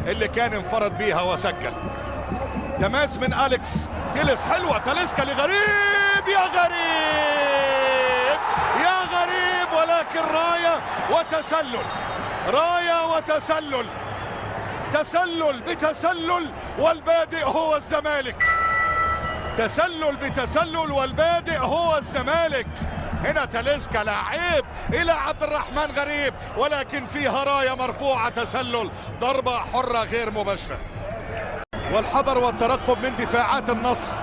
اللي كان انفرد بيها وسجل. تماس من أليكس تيلس، حلوة تاليسكا لغريب، يا غريب يا غريب، ولكن راية وتسلل، راية وتسلل، تسلل بتسلل والبادئ هو الزمالك، تسلل بتسلل والبادئ هو الزمالك. هنا تاليسكا لعيب الى عبد الرحمن غريب، ولكن فيها رايه مرفوعة، تسلل، ضربه حره غير مباشرة. والحذر والترقب من دفاعات النصر،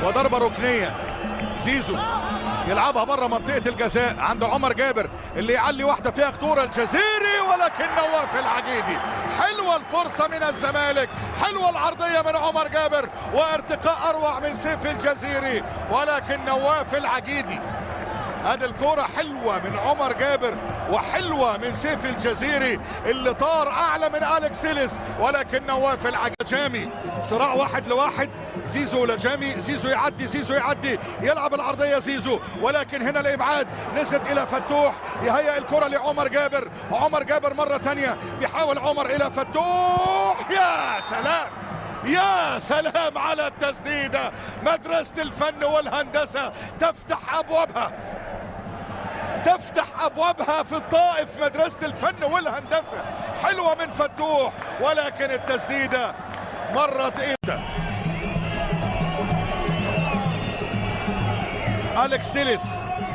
وضربه ركنيه. زيزو يلعبها بره منطقة الجزاء عند عمر جابر اللي يعلي واحدة فيها خطورة، الجزيري ولكن نواف العجيدي. حلوة الفرصة من الزمالك، حلوة العرضية من عمر جابر، وارتقاء اروع من سيف الجزيري، ولكن نواف العجيدي. ادي الكورة حلوة من عمر جابر وحلوه من سيف الجزيري اللي طار اعلى من اليكس تيلس، ولكن نواف العجامي. صراع 1-1، زيزو لجامي، زيزو يعدي، زيزو يعدي، يلعب العرضية زيزو، ولكن هنا الابعاد نزلت الى فتوح، يهيئ الكره لعمر جابر، عمر جابر مرة ثانية بيحاول عمر الى فتوح، يا سلام يا سلام على التسديده. مدرسه الفن والهندسة تفتح ابوابها، تفتح ابوابها في الطائف، مدرسه الفن والهندسة. حلوة من فتوح، ولكن التسديده مرت امتى؟ اليكس تيلس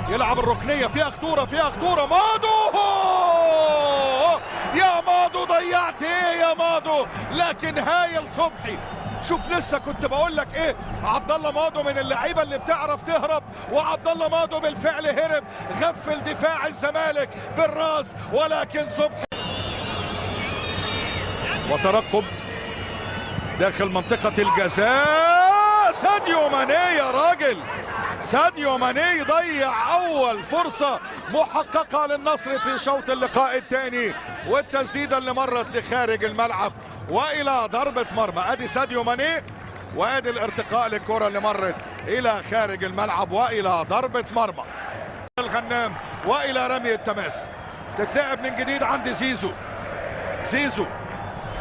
يلعب الركنيه، فيها خطورة، فيها خطورة، مادو، يا مادو ضيعت ايه يا مادو، لكن هايل صبحي. شوف لسه كنت بقول لك ايه، عبد الله مادو من اللعيبة اللي بتعرف تهرب، وعبد الله مادو بالفعل هرب، غفل دفاع الزمالك بالراس، ولكن صبحي. وترقب داخل منطقة الجزاء، ساديو ماني يا راجل، ساديو ماني ضيع اول فرصة محققة للنصر في شوط اللقاء الثاني، والتسديده اللي مرت لخارج الملعب والى ضربه مرمى. ادي ساديو ماني، وادي الارتقاء للكرة اللي مرت الى خارج الملعب والى ضربه مرمى. الغنام والى رمي التماس، تتلعب من جديد عند زيزو، زيزو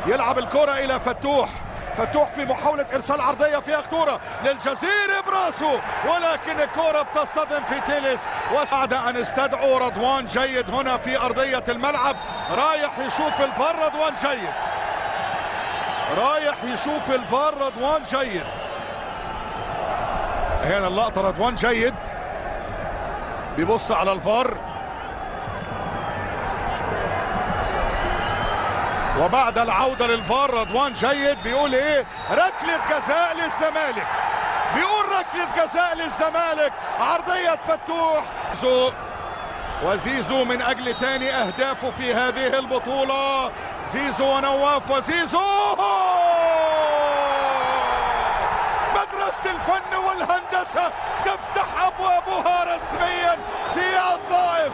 يلعب الكره الى فتوح، فتوح في محاولة إرسال عرضية فيها خطورة للجزيري براسه، ولكن الكرة بتصطدم في تيلس. وبعد أن استدعوا رضوان جيد هنا في أرضية الملعب، رايح يشوف الفار رضوان جيد، رايح يشوف الفار رضوان جيد. هنا اللقطة، رضوان جيد بيبص على الفار، وبعد العودة للفار رضوان جيد بيقول ايه؟ ركلة جزاء للزمالك، بيقول ركلة جزاء للزمالك، عرضية فتوح. وزيزو من اجل تاني اهدافه في هذه البطولة، زيزو ونواف وزيزو، مدرسة الفن والهندسة تفتح ابوابها رسميا في الطائف.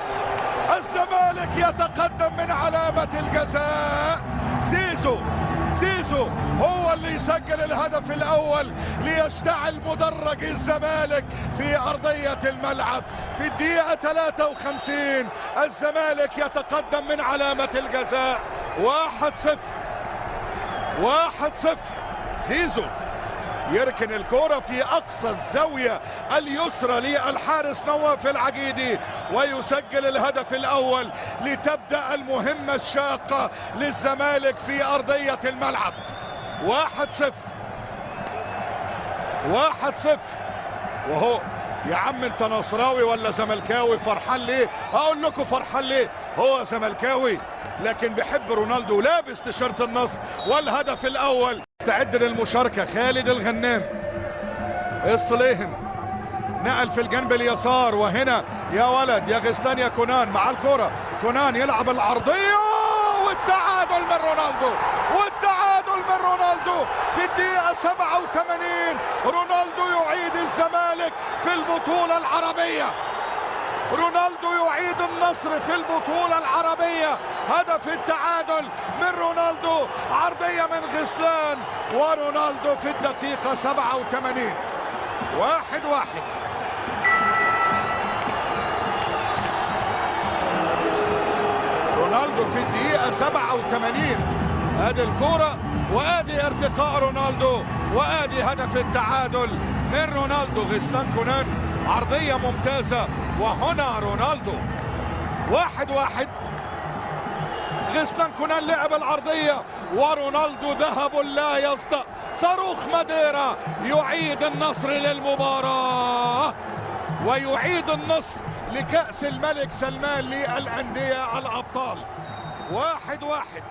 الزمالك يتقدم من علامة الجزاء، زيزو، زيزو هو اللي يسجل الهدف الأول ليشتعل مدرج الزمالك في أرضية الملعب في الدقيقة 53. الزمالك يتقدم من علامة الجزاء 1-0، 1-0. زيزو يركن الكرة في أقصى الزاوية اليسرى للحارس نواف العجيدي ويسجل الهدف الأول لتبدأ المهمة الشاقة للزمالك في أرضية الملعب. 1-0، 1-0. وهو يا عم انت نصراوي ولا زملكاوي؟ فرحان ليه؟ اقول لكم فرحان ليه، هو زملكاوي لكن بيحب رونالدو، لابس تيشيرت النصر. والهدف الاول. استعد للمشاركة خالد الغنام، الصليهم نقل في الجنب اليسار، وهنا يا ولد يا غسلان يا كونان مع الكرة، كونان يلعب العرضية والتعادل من رونالدو، والتعادل من رونالدو في الدقيقة 87. رونالدو يعيد الزمالك في البطولة العربية، رونالدو يعيد النصر في البطولة العربية. هدف التعادل من رونالدو، عرضية من غسلان ورونالدو في الدقيقة 87. 1-1. رونالدو في الدقيقة 87. ادي الكرة وادي ارتقاء رونالدو وادي هدف التعادل من رونالدو. غيسلان كونان عرضية ممتازة وهنا رونالدو. 1-1. غيسلان كونان لعب العرضية ورونالدو ذهب لا يصدأ. صاروخ ماديرا يعيد النصر للمباراة ويعيد النصر لكأس الملك سلمان للأندية الأبطال. 1-1.